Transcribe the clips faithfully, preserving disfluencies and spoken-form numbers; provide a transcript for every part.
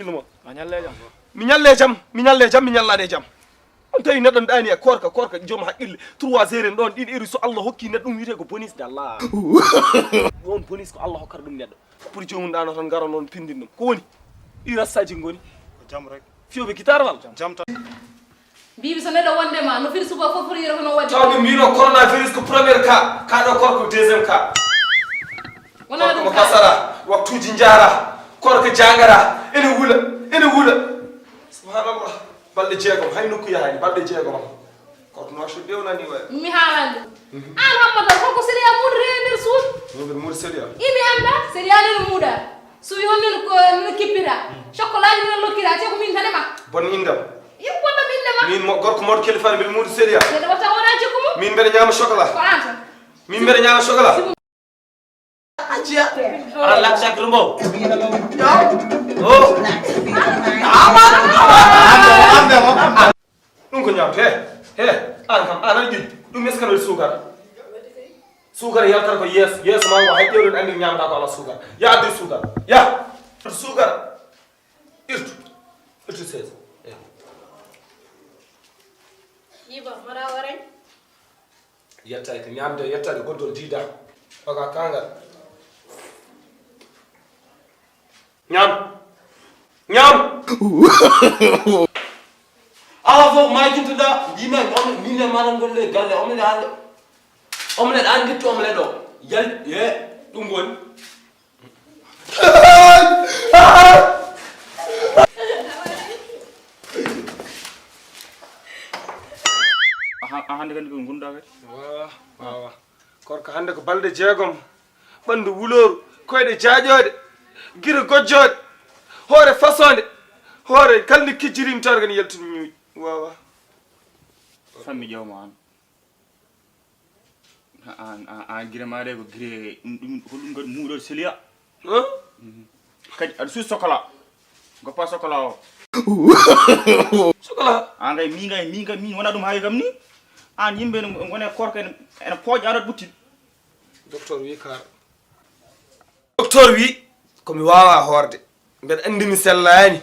Ɗum o. A ñalle jam. Mi ñalle jam, mi ñalle jam, mi ñallaade jam. On tawi neɗɗo ɗaani e koorka, koorka joom haqqille, trois heures en ɗon, ɗiɗi heures, so Allah hokki neɗɗo, ɗum wiyetee ko bonus de Allah. Ɗum on bonus ko Allah hokkata ɗum neɗɗo. Pour joomum ɗaano tan, ngara noon pindin ɗum. Ko woni? Ɗi rastaji ngoni? Ko jam rek. Fiyooɓe guitare walla? Jam tan. Mbiimi so neɗɗo wonde ma, no firi suba fof foti yero ko no waɗi. Taw ɓe mbino coronavirus ko premier cas, ka ɗo koorka ko deuxième cas. Wona koorka ɗum mo ka. Kasara, waktuuji njaara, koorka jaangara, ene wula, ene wula. Subhanallah. Balɗe jeegom, hay nokku yahaani, balɗe jeegom. Koorka no waɗi so dewnani waɗi. Mi haalani ɗum. Aan Hammata, holko sériya muudo rewi nder suudu? Min mbiɗa muudo sériya. I mi annda, sériya nene muuda. Suuwi hon nene ko nene kippira. Chocolat nene lokkira, te ko min tan e ma. Bon indam. Yo bonɗo min ne ma. Min mo, gorko mawɗo kalifaani, mbiɗa muudo sériya. Nene wata wona jikku mum. Min mbeɗa ñaama chocolat. Ko aan tan. Min mbeɗa ñaama chocolat. Ajiya. Ala lak sak rumbo. Oh. Awa, awa. Ɗum ko ñaamte. He, he, aan kam, aan aɗa ƴuƴi. Ɗum est-ce que no waɗi suukara? Suukara yaltata ko yeeso, yeeso ma ngo hay ƴeewde anndi ñaamata ko ala suukara. Ya addu suukara. Ya. Suukara. Irtu. Irtu seeso. Eh. Yiba, mara waray. Yettaade ko ñaamde, yettaade goddol diida. Oga kangal. Ñaam. Ñaam. Awa fof ma jintuɗa, mbima omelette, min e maɗa golle galle, omelette hande. Omelette an guittu omelette o. Yal, he, ɗum woni. Aha, aha, hande kadi ko gonɗa kadi. Wawa, wawa. Koorka hande ko balɗe jeegom. Ɓandu wulooru, koyɗe jaaƴooɗe, gite gojjooɗe, hoore fasoonde, hoore kalni kijjiriimi tawata kadi yaltini ñuuƴi. Wawa. Fammi ƴeew ma an. An, an, an gire ma ɗe ko gire, ɗum, ɗum, ko ɗum kadi muuɗo seliya. Huh? Mhm. Kadi aɗa suusi chocolat. Goppa chocolat o. Chocolat? An kay, min kay, min kay, min wona ɗum hawi kam ni. An yimɓe ene, ene gone koorka ene, ene pooƴa aɗa ɓuttin. Docteur wi kar. Docteur wi ko mi wawa hoorde. Mbeɗa anndi mi sellaani.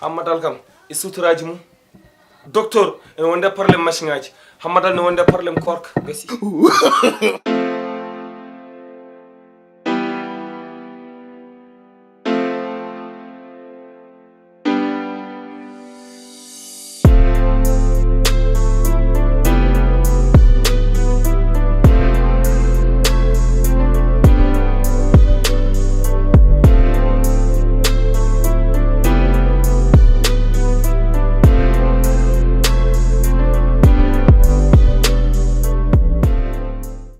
Hammadal kam e suturaaji mum. Docteur, ene wonde problème machine aji. Hammadal ne wonde problème koorka. Gasi.